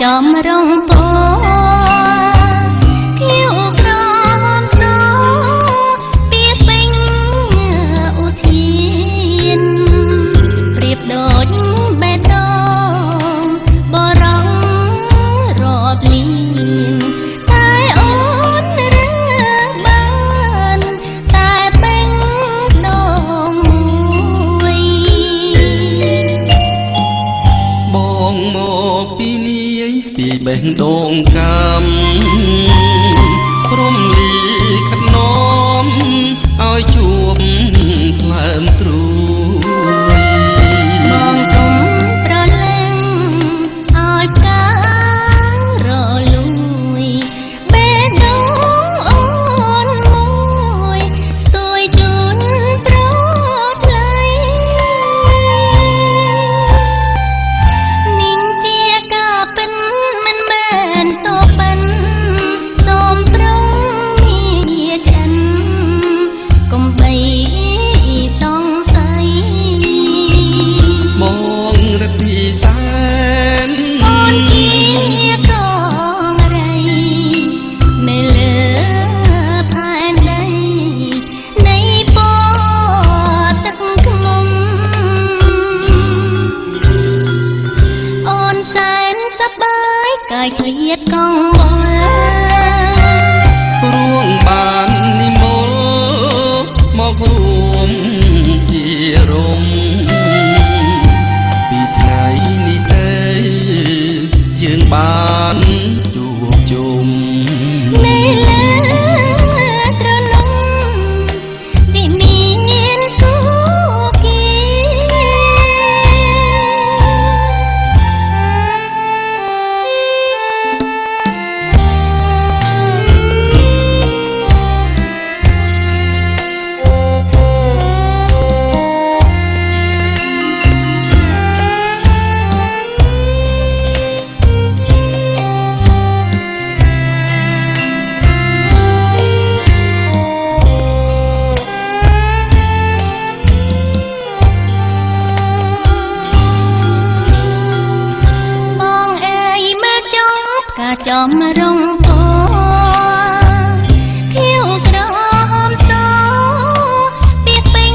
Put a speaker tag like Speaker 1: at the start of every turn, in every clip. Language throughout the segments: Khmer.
Speaker 1: ចំរងពណ៌ខៀវក្រហមសពីពេញឧធានប្រៀបដូចបេះដូងបរងរាប់លានតែអូនរើបានតែពេញដងមួយ
Speaker 2: បងមកពីនាយស្ពីបេះដូងកម្មព្រំលីខិតនាំឲ្យជួបថ្លើមត្រួយ
Speaker 1: បងគុំប្រឡាំងឲ្យផ្ការលួយបេះដូងអូនមួយស្ទួយជូនប្រថ្លៃ នាងជាការពិនមិនមែនសូបិនសូមប្រងងារចិនកុំបីសង្ស័យ
Speaker 2: បងរិទ្ធីសែន
Speaker 1: អូនជាកងរៃនៅលើផែនដីនៃពណ៌ទឹកខ្មុំអូនសែនសប្បាយកាយឃ្លាតកងវល់
Speaker 2: រួងបាននិមលមករួមជារំពីថ្ងៃនេះទៅយើងបានជួបជុំ
Speaker 1: នៅលើទ្រនំវិមានសុគី បងអើយមើលចុងផ្កាចំរងពណ៌ខៀវក្រហមសពីពេញ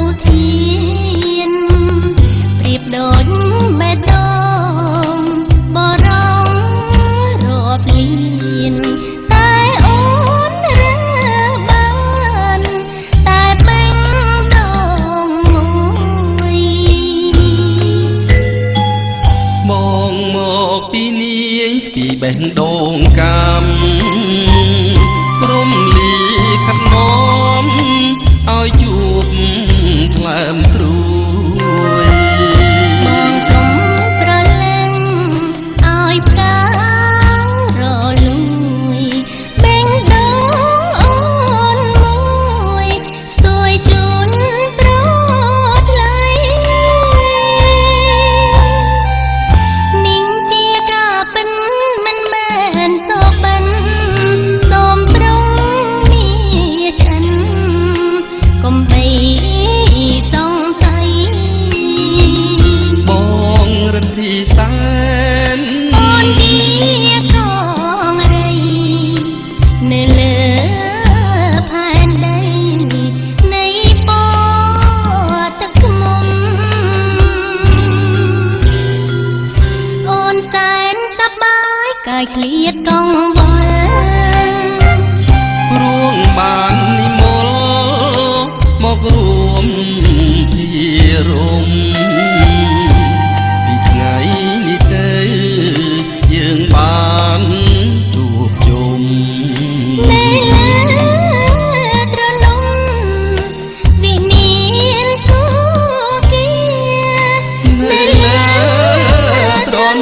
Speaker 1: ឧធានប្រៀបដូចបេះដូងបរងរាប់លានតែអូនរើបានតែពេញដងមួយ
Speaker 2: បងមកពីនាយស្ពីបេះដូងកម្មព្រំលីខិតនាំឲ្យជួបថ្លើមត្រួយ
Speaker 1: បងកុំប្រឡាំងឲ្យផ្ការលួយបេងដូងអូនមួយស្ទួយជូនប្រថ្លៃនាងជាការពិនមិនមែនសូបិនសូមប្រងងារចិនកុំបីសង្ស័យ
Speaker 2: បងរិទ្ធីសែន
Speaker 1: អូនជាកងរៃនៅលើផែនដីនៃពណ៌ទឹកខ្មុំអូនសែនសប្បាយកាយឃ្លាតកងវល់
Speaker 2: រួងបាននិមលមករួមភារម